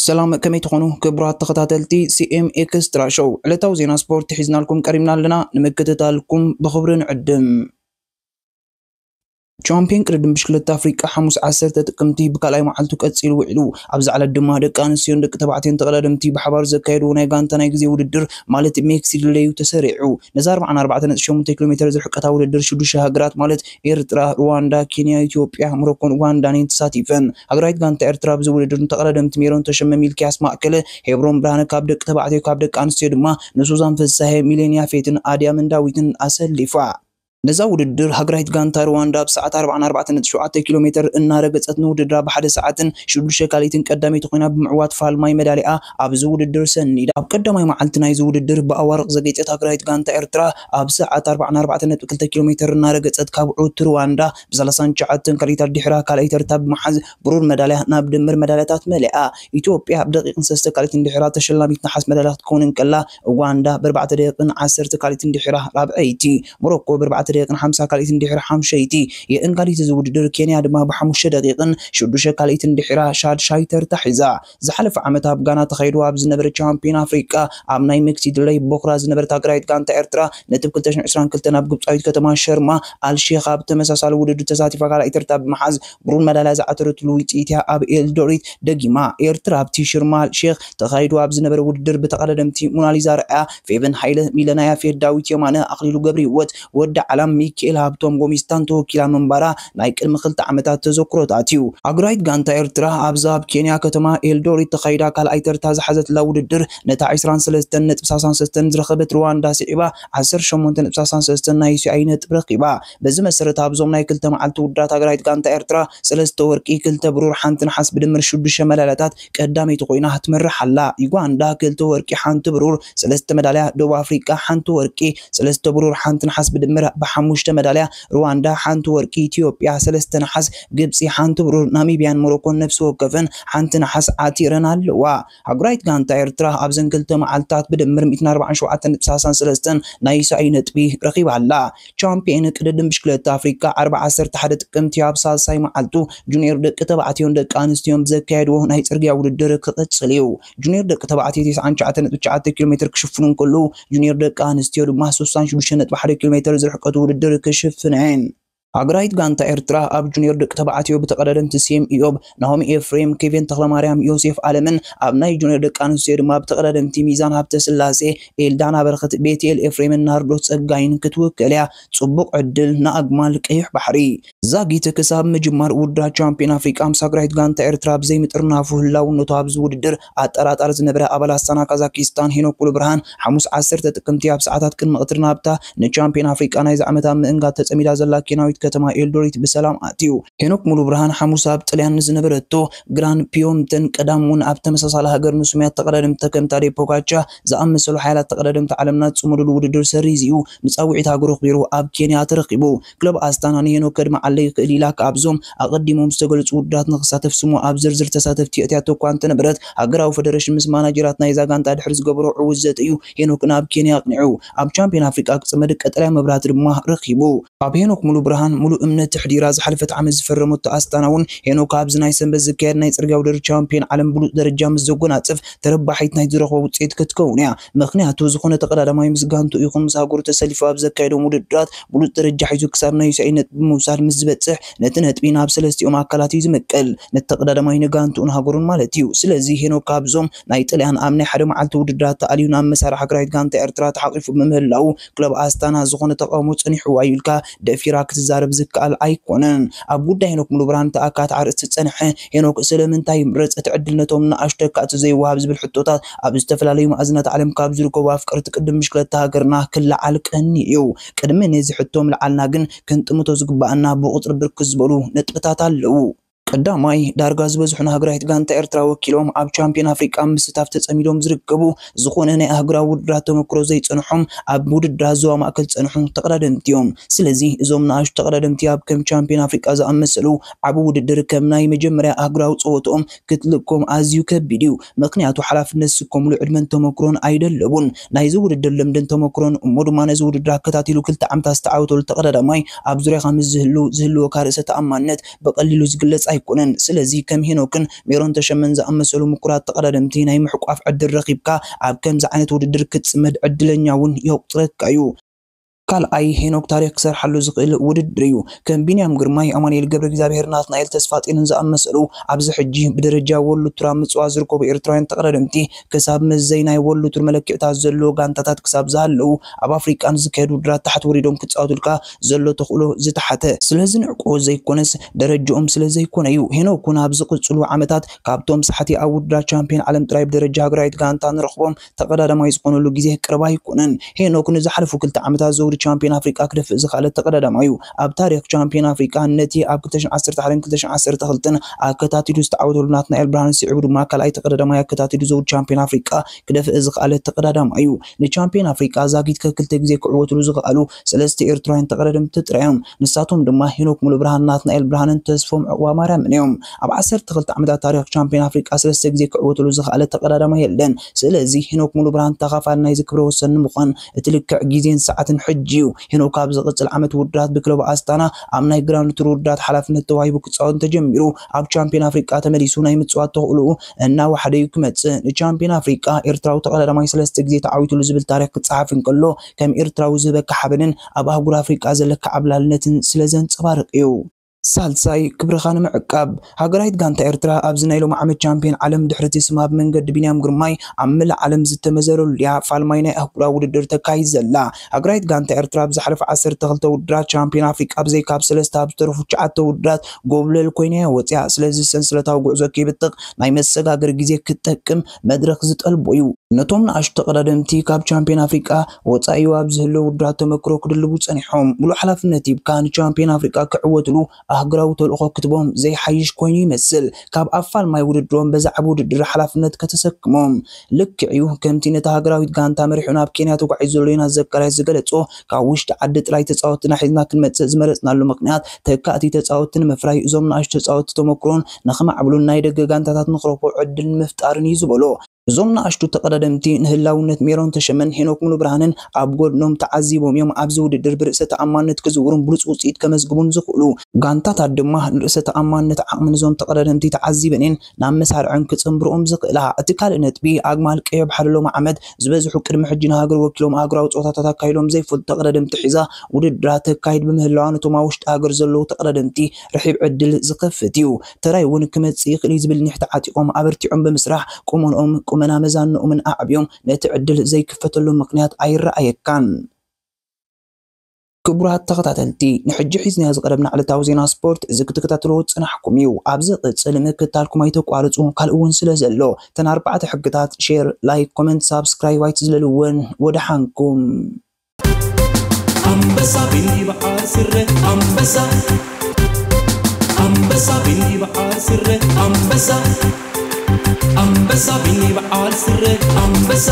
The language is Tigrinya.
ሰላም፣ ከመይ ትኾኑ ክቡራት ተኸታተልቲ ሲ ኤም ኤክስትራ ሾው? ዕለታዊ ዜና ስፖርት ሒዝናልኩም ቀሪብና ኣለና። ንምክትታልኩም ብኽብሪ ንዕድም። ቻምፒዮን ቅድድም ብሽክለታ ኣፍሪቃ ሓሙስ ዓሰርተ ጥቅምቲ ብካልኣይ መዓልቱ ቀጺሉ ውዒሉ። ኣብዚ ዕለት ድማ ደቂ ኣንስትዮን ደቂ ተባዕትዮን ተቐዳደምቲ ብሓባር ዘካየድዎ ናይ ጋንታ ናይ ግዜ ውድድር ማለት ሜክሲ ድለዩ ተሰሪዑ። ነዛ ኣርባዓን ኣርባዕተን ነጥቢ ሸሞንተ ኪሎ ሜትር ዝርሕቀታ ውድድር ሽዱሽተ ሃገራት ማለት ኤርትራ፣ ሩዋንዳ፣ ኬንያ፣ ኢትዮጵያ፣ ሞሮኮን ኡጋንዳን እየን ተሳቲፈን። ሃገራዊት ጋንታ ኤርትራ ኣብዚ ውድድር ንተቐዳደምቲ ሜሮን ተሸመ፣ ሚልክያስ ማእከለ፣ ሄብሮን ብርሃነ ካብ ደቂ ተባዕትዮ፣ ካብ ደቂ ኣንስትዮ ድማ ንሱዛን ፍሳሄ፣ ሚሌን ያፌትን ኣድያምን ዳዊትን ኣሰሊፋ። ነዛ ውድድር ሃገራዊት ጋንታ ሩዋንዳ ኣብ ሰዓት ኣርባዓን ኣርባዕተን ነጥቢ ሸውዓተ ኪሎ ሜትር እናረገጸት ንውድድራ ብሓደ ሰዓትን ሽዱሽተ ካልኢትን ቀዳመይቲ ኮይና ብምዕዋት ፋልማይ መዳሊኣ ኣብዚ ውድድር ሰኒዳ። ኣብ ቀዳማይ መዓልቲ ናይዚ ውድድር ብኣዋርቕ ዘጌጸት ሃገራዊት ጋንታ ኤርትራ ኣብ ሰዓት ኣርባዓን ኣርባዕተን ነጥቢ ክልተ ኪሎ ሜትር እናረገጸት ካብ ዕውቲ ሩዋንዳ ብሰላሳን ትሽዓተን ካልኢታት ድሕራ ካልኣይ ተርታ ብምሓዝ ብሩር መዳልያ ናብ ድምር መዳልያታት መሊኣ። ኢትዮጵያ ኣብ ደቂቕን ሰለስተ ካልኢትን ድሕራ ተሸላሚት ነሓስ መዳልያ ክትከውን እንከላ፣ ኡጋንዳ ብኣርባዕተ ደቂቕን ዓሰርተ ካልኢትን ድሕራ ራብዐይቲ፣ ሞሮኮ ብኣርባዕተ ደቂቕን ሓምሳ ካልኢትን ድሕራ ሓምሸይቲ። የእንጋሊት እዚ ውድድር ኬንያ ድማ ብሓሙሽተ ደቂቕን ሽዱሽተ ካልኢትን ድሕራ ሻድሻይ ተርታ ሒዛ። ዝሓለፈ ዓመት ኣብ ጋና ተኻይዱ ኣብ ዝነበረ ቻምፒዮን ኣፍሪቃ ኣብ ናይ ሜክሲ ድለይ ቦኽራ ዝነበረት ሃገራዊት ጋንታ ኤርትራ ነጥብ ክልተ ሽሕን ዕስራን ክልተን ኣብ ግብጻዊት ከተማ ሸርማ ኣልሼኽ ኣብ ተመሳሳሊ ውድድር ተሳቲፋ ካልኣይ ተርታ ብምሓዝ ብሩር መዳልያ ዝዓተረትሉ ውጽኢት እያ ኣብ ኤልዶሪት ደጊማ። ኤርትራ ኣብቲ ሽርማ ኣልሼኽ ተኻይዱ ኣብ ዝነበረ ውድድር ብተቐዳደምቲ ሞናሊዛ ርኣያ፣ ፌቨን ሃይለ፣ ሚለና ያፌት፣ ዳዊት የማነ፣ ኣኽሊሉ ገብረህይወት፣ ወዲ ዓላም፣ ሚኪኤል ሃብቶም ጎሚስታን ተወኪላ ምንባራ ናይ ቅድሚ ክልተ ዓመታት ተዘክሮታት እዩ። ሃገራዊት ጋንታ ኤርትራ ኣብዛ ኣብ ኬንያ ከተማ ኤልዶሪት ተኻይዳ ካልኣይ ተርታ ዝሓዘትላ ውድድር ነታ ዕስራን ሰለስተን ነጥቢ ሰላሳን ሰለስተን ዝረኸበት ሩዋንዳ ስዒባ ዓሰርተ ሸሞንተ ነጥቢ ሰላሳን ሰለስተን ናይ ዩሲኣይ ነጥቢ ረኺባ። በዚ መሰረት ኣብዞም ናይ ክልተ መዓልቲ ውድድራት ሃገራዊት ጋንታ ኤርትራ ሰለስተ ወርቂ፣ ክልተ ብሩር፣ ሓንቲ ነሓስ ብድምር ሽዱሽተ መዳልያታት ቀዳመይቲ ኮይና ትመርሕ ኣላ። ዩጋንዳ ክልተ ወርቂ፣ ሓንቲ ብሩር፣ ሰለስተ መዳልያ፣ ደቡብ ኣፍሪቃ ሓንቲ ወርቂ፣ ሰለስተ ብሩር፣ ሓንቲ ነሓስ ብድምር ብሓሙሽተ መዳልያ፣ ሩዋንዳ ሓንቲ ወርቂ፣ ኢትዮጵያ ሰለስተ ነሓስ፣ ግብጺ ሓንቲ ብሩር፣ ናሚብያን ሞሮኮን ነፍሲ ወከፈን ሓንቲ ነሓስ ዓቲረን ኣለዋ። ሃገራዊት ጋንታ ኤርትራ ኣብዘን ክልተ መዓልታት ብድምር ሚእትን ኣርባዓን ሸውዓተን ነጥቢ ሰላሳን ሰለስተን ናይ ዩሲኣይ ነጥቢ ረኺባ ኣላ። ቻምፒዮን ቅድድም ብሽክለታ ኣፍሪቃ ዓርቢ ዓሰርተ ሓደ ጥቅምቲ ኣብ ሳልሳይ መዓልቱ ጁኒየር ደቂ ተባዕትዮን ደቂ ኣንስትዮን ብዘካየድዎ ናይ ጽርግያ ውድድር ክቕጽል እዩ። ጁኒየር ደቂ ተባዕትዮ ተስዓን ትሽዓተን ነጥቢ ትሽዓተ ኪሎ ሜትር ክሽፍኑ እንከለዉ፣ ጁኒየር ደቂ ኣንስትዮ ድማ ስሳን ሽዱሽተን ነጥቢ ሓደ ኪሎ ሜትር ዝርሕቀቱ ውድድር ክሽፍና እየን። ሃገራዊት ጋንታ ኤርትራ ኣብ ጁኒየር ደቂ ተባዕትዮ ብተቐዳደምቲ ሴም ኢዮብ፣ ናሆም ኤፍሬም፣ ኬቨን ተኽለማርያም፣ ዮሴፍ ኣለምን፣ ኣብ ናይ ጁኒየር ደቂ ኣንስትዮ ድማ ብተቐዳደምቲ ሚዛን ሃብተስላሴ፣ ኤልዳና በረኸት፣ ቤትኤል ኤፍሬምን ናርዶስ ጸጋይን ክትውከል እያ። ጽቡቕ ዕድል ንኣግማል ቀይሕ ባሕሪ። ዛጊት ክሳብ ምጅማር ውድድራት ቻምፒዮን ኣፍሪቃ ምስ ሃገራዊት ጋንታ ኤርትራ ብዘይምጥርናፉ ህላውነቱ ኣብዚ ውድድር ኣጠራጣሪ ዝነበረ ኣባል ኣስታና ካዛኪስታን ሄኖክ ሙሉብርሃን ሓሙስ ዓሰርተ ጥቅምቲ ኣብ ሰዓታት ቅድሚ ቀትሪ ናብታ ንቻምፒዮን ኣፍሪቃ ናይዚ ዓመት ኣብ ምእንጋድ ተጸሚዳ ዘላ ኬንያዊት ከተማ ኤልዶሪት ብሰላም ኣትዩ። ሄኖክ ሙሉብርሃን ሓሙስ ኣብ ጥልያን ንዝነበረቶ ግራን ፒዮምተን ቀዳም እውን ኣብ ተመሳሳሊ ሃገር ንስሙያት ተቐዳደምቲ ከም ታዴ ፖጋቻ ዝኣመሰሉ ሓያላት ተቐዳደምቲ ዓለምና ዝጽመዱሉ ውድድር ሰሪዙ እዩ ንጻውዒት ሃገሩ ኣኽቢሩ ኣብ ኬንያ ተረኺቡ። ክለብ ኣስታና ንሄኖክ ከድምዓለይ ይኽእል ኢላ ካብዞም ኣቐዲሞም ዝተገለጹ ውድድራት ንኽሳተፍ ስሙ ኣብ ዝርዝር ተሳተፍቲ የእትያቶ እኳ እንተነበረት፣ ሃገራዊ ፈደረሽን ምስ ማናጀራት ናይዛ ጋንታ ድሕሪ ዝገበሮ ዕዉት ዘተ እዩ ሄኖክ ናብ ኬንያ ኣቕኒዑ። ኣብ ቻምፒዮን ኣፍሪቃ ክጽመድ ቀጠልያ መብራህቲ ድማ ረኺቡ። ኣብ ሄኖክ ሙሉብርሃን ሙሉእ እምነት ተሕዲራ ዝሓለፈት ዓመት ዝፈረመቶ ኣስታና እውን ሄኖክ ኣብዚ ናይ ሰንበት ዝካየድ ናይ ጽርግያ ውድድር ቻምፒዮን ዓለም ብሉጽ ደረጃ ምስ ዘጎናጽፍ ተረባሒት ናይ ዝረኽቦ ውጽኢት ክትከውን እያ። ምኽንያቱ ዝኾነ ተቐዳዳማይ ምስ ጋንትኡ ይኹን ምስ ሃገሩ ተሰሊፉ ኣብ ዘካየዶም ውድድራት ብሉጽ ደረጃ ሒዙ ክሳብ ናይ ዩሲኣይ ነጥቢ ብምውሳድ ምስ ዝበጽሕ ነቲ ነጥቢ ናብ ሰለስቲኦም ኣካላት እዩ ዝምቅል። ነቲ ተቐዳዳማይ ንጋንትኡን ሃገሩን ማለት እዩ። ስለዚ ሄኖክ ካብዞም ናይ ጥልያን ኣብ ናይ ሓደ መዓልቲ ውድድራት ተኣልዩ ናብ መሳርሒ ሃገራዊት ጋንታ ኤርትራ ተሓቒፉ ብምህላዉ ክለብ ኣስታና ዝኾነ ተቓውሞ ጸኒሕዋ እዩ ኢልካ ደፊራ ክትዛረብ ዝከኣል ኣይኮነን። ኣብ ጉዳይ ሄኖክ ሙሉብርሃን ተኣካት ኣርእስቲ ዝጸንሐ ሄኖክ ስለምንታይ ይምረጽ፣ እቲ ዕድል ነቶም ንኣሽቱ ደቂ ኣንስትዮ ዘይወሃብ ዝብል ሕቶታት ኣብ ዝተፈላለዩ ማዕዝናት ዓለም ካብ ዝርከቡ ኣፍቀርቲ ቅድድም ብሽክለታ ሃገርና ክለዓል ቀኒ እዩ። ቅድሚ ነዚ ሕቶ ምልዓልና ግን ክንጥምቶ ዝግባኣና ብቑጽሪ ብርክት ዝበሉ ነጥብታት ኣለዉ። ቀዳማይ፣ ዳርጋ ዝበዝሑ ንሃገራዊት ጋንታ ኤርትራ ወኪሎም ኣብ ቻምፒዮን ኣፍሪቃ ምስታፍ ተጸሚዶም ዝርከቡ፣ ዝኾነ ናይ ኣህጉራዊ ውድድራት ተመክሮ ዘይጸንሖም፣ ኣብ ውድድራት ዞባ ማእከል ዝጸንሑ ተቐዳደምቲ እዮም። ስለዚ እዞም ንኣሽቱ ተቐዳደምቲ ኣብ ከም ቻምፒዮን ኣፍሪቃ ዝኣመሰሉ ዓቢ ውድድር ከም ናይ መጀመርያ ኣህጉራዊ ጸወትኦም ክትልእኮም ኣዝዩ ከቢድ እዩ። ምኽንያቱ ሓላፍነት ዝስከምሉ ዕድመን ተመክሮን ኣይደለቡን። ናይዚ ውድድር ልምድን ተመክሮን እሞ ድማ ነዚ ውድድር ኣከታቲሉ ክልተ ዓመታት ዝተዓወተሉ ተቐዳዳማይ ኣብ ዙርያኻ ምስ ዝህሉ ዝህልወካ ርእሰ ተኣማንነት ብቐሊሉ ዝግለጽ ኣይ ኣይኮነን። ስለዚ ከም ሄኖክን ሜሮን ተሸመን ዝኣመሰሉ ምኩራት ተቐዳደምቲ ናይ ምሕቋፍ ዕድል ረኺብካ ኣብ ከምዚ ዓይነት ውድድር ክትጽመድ ዕድለኛ እውን የቑጽረካ እዩ። ካልኣይ፣ ሄኖክ ታሪኽ ክሰርሓሉ ዝኽእል ውድድር እዩ። ከም ቢንያም ግርማይ፣ ኣማኑኤል ገብረ እግዚኣብሔር፣ ናትናኤል ተስፋጼንን ዝኣመሰሉ ኣብዚ ሕጂ ብደረጃ ወርልድ ቱር ኣብ ምጽዋት ዝርከቡ ኤርትራውያን ተቐዳደምቲ ክሳብ መዘይ ናይ ወርልድ ቱር መለክዕታት ዘለዎ ጋንታታት ክሳብ ዝሃለዉ ኣብ ኣፍሪቃ ንዝካየዱ ውድድራት ታሕቲ ወሪዶም ክጻወቱልካ ዘሎ ተኽእሎ ዝተሓተ ስለ ዝንዕቆ ዘይኮነስ ደረጃኦም ስለ ዘይኮነ እዩ። ሄኖክ እውን ኣብ ዝቕጽሉ ዓመታት ካብቶም ሳሕቲ ኣብ ውድድራት ቻምፒዮን ዓለም ጥራይ ብደረጃ ሃገራዊት ጋንታ ንረኽቦም ተቐዳዳማይ ዝኾነሉ ግዜ ቅርብ ኣይኮነን። ሄኖክ ንዝሓለፉ ክልተ ዓመታት ዘውዲ ቻምፒዮን ኣፍሪቃ ክደፍእ ዝኽኣለ ተቐዳዳማይ እዩ። ኣብ ታሪኽ ቻምፒዮን ኣፍሪቃ ነቲ ኣብ ክልተ ሽሕን ዓሰርተ ሓደን ክልተ ሽሕን ዓሰርተ ክልተን ኣከታቲሉ ዝተዓወተሉ ናትናኤል ብርሃነ ስዒቡ ድማ ካልኣይ ተቐዳዳማይ ኣከታቲሉ ዘውዲ ቻምፒዮን ኣፍሪቃ ክደፍእ ዝኽኣለ ተቐዳዳማይ እዩ። ንቻምፒዮን ኣፍሪቃ ዛጊት ከክልተ ግዜ ክዕወትሉ ዝኽኣሉ ሰለስተ ኤርትራውያን ተቐዳደምቲ ጥራይ እዮም። ንሳቶም ድማ ሄኖክ ሙሉብርሃን፣ ናትናኤል ብርሃነን ተስፎም ዕቁባማርያምን እዮም። ኣብ ዓሰርተ ክልተ ዓመታት ታሪኽ ቻምፒዮን ኣፍሪቃ ሰለስተ ግዜ ክዕወትሉ ዝኽኣለ ተቐዳዳማይ የለን። ስለዚ ሄኖክ ሙሉብርሃን ተኻፋሊ ናይዚ ክብረ ወሰን ንምዃን እቲ ልክዕ ግዜን ሰዓትን ሕጂ እዩ። ሄኖክ ኣብ ዝቕጽል ዓመት ውድድራት ብክለብ ኣስታና ኣብ ናይ ግራንድ ቱር ውድድራት ሓላፍነት ተዋሂቡ ክጻወት እንተጀሚሩ ኣብ ቻምፒዮን ኣፍሪቃ ተመሊሱ ናይ ምጽዋት ተኽእሎኡ እናወሓደ እዩ ክመጽእ። ንቻምፒዮን ኣፍሪቃ ኤርትራዊ ተቐዳዳማይ ሰለስተ ግዜ ተዓዊቱሉ ዝብል ታሪኽ ክጸሓፍ እንከሎ ከም ኤርትራዊ ዝህበካ ሓበንን ኣብ ኣህጉር ኣፍሪቃ ዘለካ ዓብላልነትን ስለ ዘንጸባርቕ እዩ። ሳልሳይ፣ ክብርኻ ንምዕቃብ። ሃገራዊት ጋንታ ኤርትራ ኣብዚ ናይ ሎሚ ዓመት ቻምፒዮን ዓለም ድሕሪ እቲ ስማ ብመንገዲ ቢንያም ግርማይ ኣብ መላእ ዓለም ዝተመዘረሉ እያ ፋልማይ ናይ ኣህጉራዊ ውድድር ተካይድ ዘላ። ሃገራዊት ጋንታ ኤርትራ ኣብ ዝሓለፈ ዓሰርተ ክልተ ውድድራት ቻምፒዮን ኣፍሪቃ ብዘይካ ኣብ ሰለስተ ኣብ ዝተረፉ ትሽዓተ ውድድራት ጎብለል ኮይና እያ ወፂኣ። ስለዚ ሰንሰለታዊ ጉዕዞ ከይብጥቕ ናይ መሰጋገሪ ግዜ ክትጠቅም መድረኽ ዝጠልቦ እዩ። ነቶም ንኣሽቱ ተቐዳደምቲ ካብ ቻምፒዮን ኣፍሪቃ ወጻኢ ኣብ ዝህልው ውድድራት ተመክሮ ክድልቡ ጸኒሖም። ሙሉእ ሓላፍነት ሂብካ ንቻምፒዮን ኣፍሪቃ ክዕወትሉ ኣህጉራዊ ተልእኾ ክትቦም ዘይሓይሽ ኮይኑ ይመስል። ካብ ኣፋልማይ ውድድሮም በዛዕባ ውድድር ሓላፍነት ከተሰክሞም። ልክዕ እዩ፣ ከምቲ ነታ ሃገራዊት ጋንታ መሪሑ ናብ ኬንያ ተጓዒዙ ዘሎ ዮናስ ዘካርያስ ዝገለጾ፣ ካብ ውሽጢ ዓዲ ጥራይ ተጻወትና ሒዝና ክንመጽእ ዝመረጽናሉ ምኽንያት ተካእቲ ተጻወትቲ ንምፍራይ፣ እዞም ንኣሽቱ ተጻወትቲ ተመክሮን ንኽማዕብሉን ናይ ደገ ጋንታታት ንኽረኽቦ ዕድል ንምፍጣርን እዩ ዝበሎ። እዞም ንኣሽቱ ተቐዳደምቲ ንህላውነት ሜሮን ተሸመን ሄኖክ ሙሉብርሃንን ኣብ ጎድኖም ተዓዚቦም እዮም ኣብዚ ውድድር ብርእሰ ተኣማንነት ክዝውሩን ብሉጽ ውጽኢት ከመዝግቡን ዝኽእሉ። ጋንታታት ድማ ንርእሰ ተኣማንነት ዓቕሚ ንዞም ተቐዳደምቲ ተዓዚበን እየን ናብ መሳርዐን ክጽንብርኦም ዝኽእላ። እቲ ካልእ ነጥቢ፣ ኣግማል ቀይሕ ባሕሪ ሎሚ ዓመት ዝበዝሑ ቅድሚ ሕጂ ንሃገር ወኪሎም ኣህጉራዊ ጸወታታት ኣካይዶም ዘይፈልጡ ተቐዳደምቲ ሒዛ ውድድራ ተካይድ ብምህላዋ ነቶም ኣብ ውሽጢ ሃገር ዘለዉ ተቐዳደምቲ ርሒብ ዕድል ዝኸፍት እዩ። ተራይ እውን ክመጽእ ይኽእል እዩ ዝብል ኒሕ ተዓጢቖም ኣበርቲዖም ብምስራሕ ቁመንኦም፣ ቁመና መዛንኦምን ኣዕብዮም ነቲ ዕድል ዘይክፈተሎም ምኽንያት ኣይረኣየካን። ክቡራት ተኸታተልቲ፣ ንሕጂ ሒዝናዮ ዝቐረብና ዕለታዊ ዜና ስፖርት እዚ ክትከታተልዎ ዝጸናሕኩም እዩ። ኣብ ዝቕጽል ምክትታልኩም ኣይተቋርጹ፣ ካልእ እውን ስለ ዘሎ። እተን ኣርባዕተ ሕግታት ሼር፣ ላይክ፣ ኮመንት፣ ሳብስክራይብ ኣይትዝለልወን። ወደሓንኩም። ኣንበሳ ቢኒ በዓል ስረ ኣንበሳ ኣንበሳ ቢኒ በዓል ስረ ኣንበሳ ኣንበሳ ቢኒ በዓል ስረ ኣንበሳ